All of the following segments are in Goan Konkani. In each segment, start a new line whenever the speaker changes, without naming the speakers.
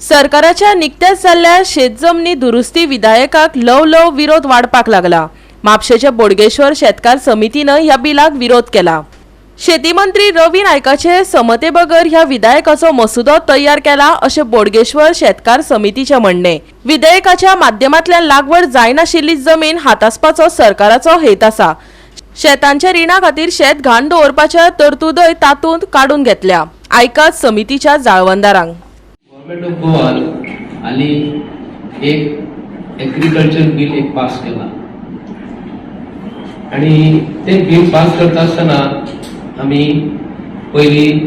सरकाराच्या निकत्याच जाल्ल्या शेतजमनी दुरुस्ती विधायकाक ल्हव ल्हव विरोध वाडपाक लागला. म्हापशेच्या बोडगेश्वर शेतकार समितीनं ह्या बिलाक विरोध केला. शेती मंत्री रवी नायकाचे समते बगर ह्या विधायकाचो मसुदो तयार केला अशें बोडगेश्वर शेतकार समितीचें म्हणणें. विधेयकाच्या माध्यमांतल्यान लागवड जायनाशिल्ली जमीन हातासपाचो सरकाराचो हेत आसा. शेतांच्या रिणा खातीर शेत घाण दवरपाच्या तरतुदय तातूंत काडून घेतल्या. आयकात समितीच्या जाळवणदारांक.
गव्हर्मेंट ऑफ गोवान हाली एक एग्रीकल्चर बील एक पास केला आणि ते बील पास करता आसतना आमी पयलीं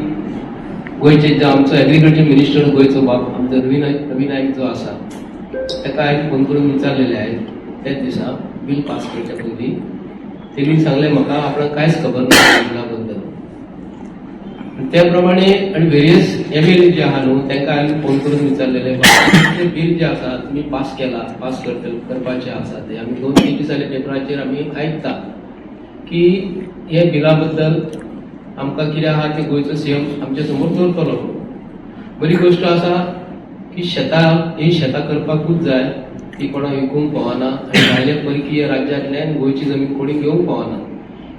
गोंयचे जो आमचो एग्रीकल्चर मिनिस्टर, गोंयचो बाब आमचो रवी नायक जो आसा, ताका हांवें फोन करून विचारलेलें आयज त्याच दिसा बील पास करच्या पयलीं. तेणी सांगलें म्हाका आपणाक कांयच खबर ना बिला बद्दल. त्या प्रमाणे आनी वेरियस एमएलए जे आहा न्हू, तांकां हांवें फोन करून विचारलेले, ते बील जे आसा तुमी पास केला, पास करतले, करपाचे आसा, ते आमी 2-3 दीस जाले पेपराचेर आमी आयकता की हे बिला बद्दल आमकां कितें आहा तें गोंयचो सीएम आमच्या समोर दवरतलो. बरी गोश्ट आसा की शेतां ही शेतां करपाकूच जाय, ती कोणाक विकूंक पावना आनी भायले परकीय राज्यांतल्यान गोंयची जमीन कोणी घेवंक पावना.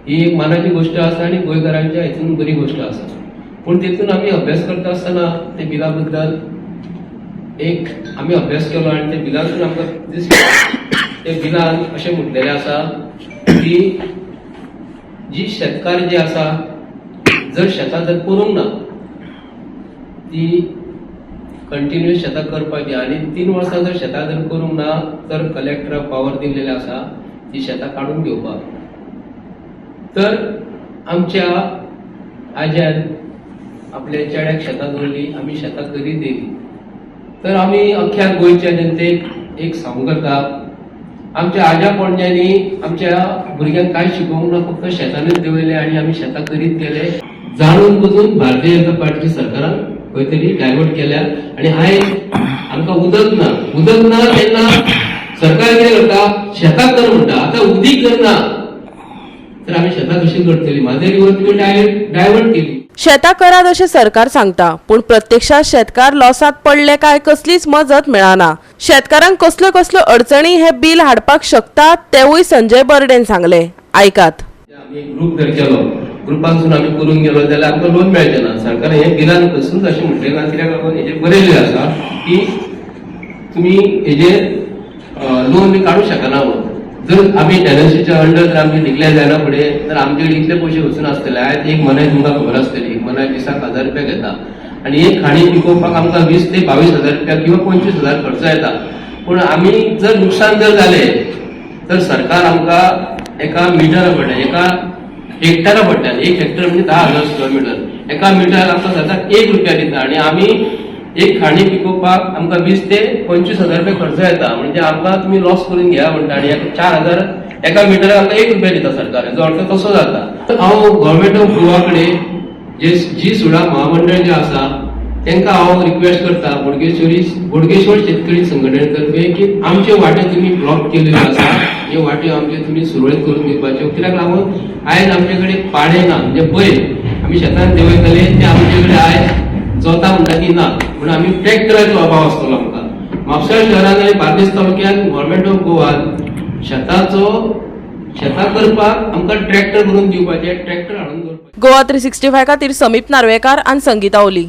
ही एक मानाची गोश्ट आसा आनी गोंयकारांच्या हितून बरी गोश्ट आसा. पूण तितून आमी अभ्यास करता आसतना ते बिला बद्दल एक आमी अभ्यास केलो आनी त्या बिलांतून आमकां दिसलें, ते बिलान अशें म्हटलेलें आसा की जी शेतकार जे आसा, जर शेतां जर करूंक ना, ती कंटिन्युअस शेतां करपाची आनी 3 वर्सां जर शेतां जर करूंक ना तर कलेक्टराक पावर दिल्लेले आसा ती शेतां काडून घेवपाक. तर आमच्या आज्यान आपल्या चेड्याक शेतां दवरली, आमी शेतां करीत येयली. तर आमी अख्ख्या गोंयच्या जनतेक एक सांगूंक करता, आमच्या आज्या पणज्यांनी आमच्या भुरग्यांक कांय शिकोवंक ना, फक्त शेतानूच देंवयले आनी आमी शेतां करीत गेले. जाणून बुजून भारतीय जनता पार्टीच्या सरकारान खंय तरी डायवर्ट केल्या. आनी आयज आमकां उदक ना. उदक ना तेन्ना सरकार कितें करता? शेतां कर म्हणटा. आतां उदीक जर ना तर आमी शेतां कशी करतली? म्हादय रिवर तुमी डायवर्ट केली.
शेतां करात अशें सरकार सांगता, पूण प्रत्यक्षात शेतकार लॉसांत पडले काय कसलीच मजत मेळना. शेतकारांक कसल्यो कसल्यो अडचणी हे बिल हाडपाक शकता तेवूय संजय बर्डेन सांगले. आयकात.
आमी एक ग्रूप जर केलो, ग्रुपांसून आमी करून गेलो जाल्यार आमकां लोन मेळचें ना. सरकार हे बिलान कसूच अशें म्हटलें ना, कित्याक लागून हेजेर बरयल्लें आसा की तुमी हेजेर लोन बी काडूंक शकना म्हणून. जर आमी एनएलसीच्या अंडर जर आमचे डिक्लेअर जायना फुडें तर आमचे कडेन इतले पयशे वचून आसतले. आयज एक मनाय तुमकां खबर आसतली, एक मनाय दिसाक 1000 रुपया घेता आनी एक खाणी पिकोवपाक आमकां 20 ते 22 हजार रुपया किंवा 25,000 खर्च येता. पूण आमी जर नुकसान जर जालें तर सरकार आमकां एका मिटरा फाटल्यान, एका हेक्टरा फाटल्यान, एक हेक्टर म्हणजे 10,000 स्क्वेअर मिटर, एका मिटराक आमकां सरकार 1 रुपया दिता आनी आमी एक खाणी पिकोवपाक आमकां 20 ते 25 हजार रुपया खर्च येता. म्हणजे आमकां तुमी लॉस करून घेया म्हणटा आनी 4000 एका मिटराक आमकां 1 रुपया दिता सरकार. हेजो अर्थ तसो जाता. हांव गव्हर्मेंट ऑफ गोवा कडेन, जे जी सुडा महामंडळ जे आसा तांकां हांव रिक्वेस्ट करता बोडगेश्वर शेतकरी संघटने तर्फे की आमचे वाटे तुमी ब्लॉक केलेले आसा, हे वाटे आमचे तुमी सुरळीत करून दिवपाच्यो. कित्याक लागून आयज आमचे कडेन पाडे ना, म्हणजे बैल आमी शेतान देंवयतले ते आमचे कडेन आयज जोता म्हणटा ती ना, म्हणून आमी ट्रॅक्टराचो अभाव आसतलो आमकां म्हापसा शहरान आनी बार्देस तालुक्यात. गव्हर्मेंट ऑफ गोवान शेतां करपाक आमकां ट्रॅक्टर करून दिवपाचे, ट्रॅक्टर हाडून दवरपाचे.
गोवा 365 खातीर समीप नार्वेकार आनी संगीता ओली.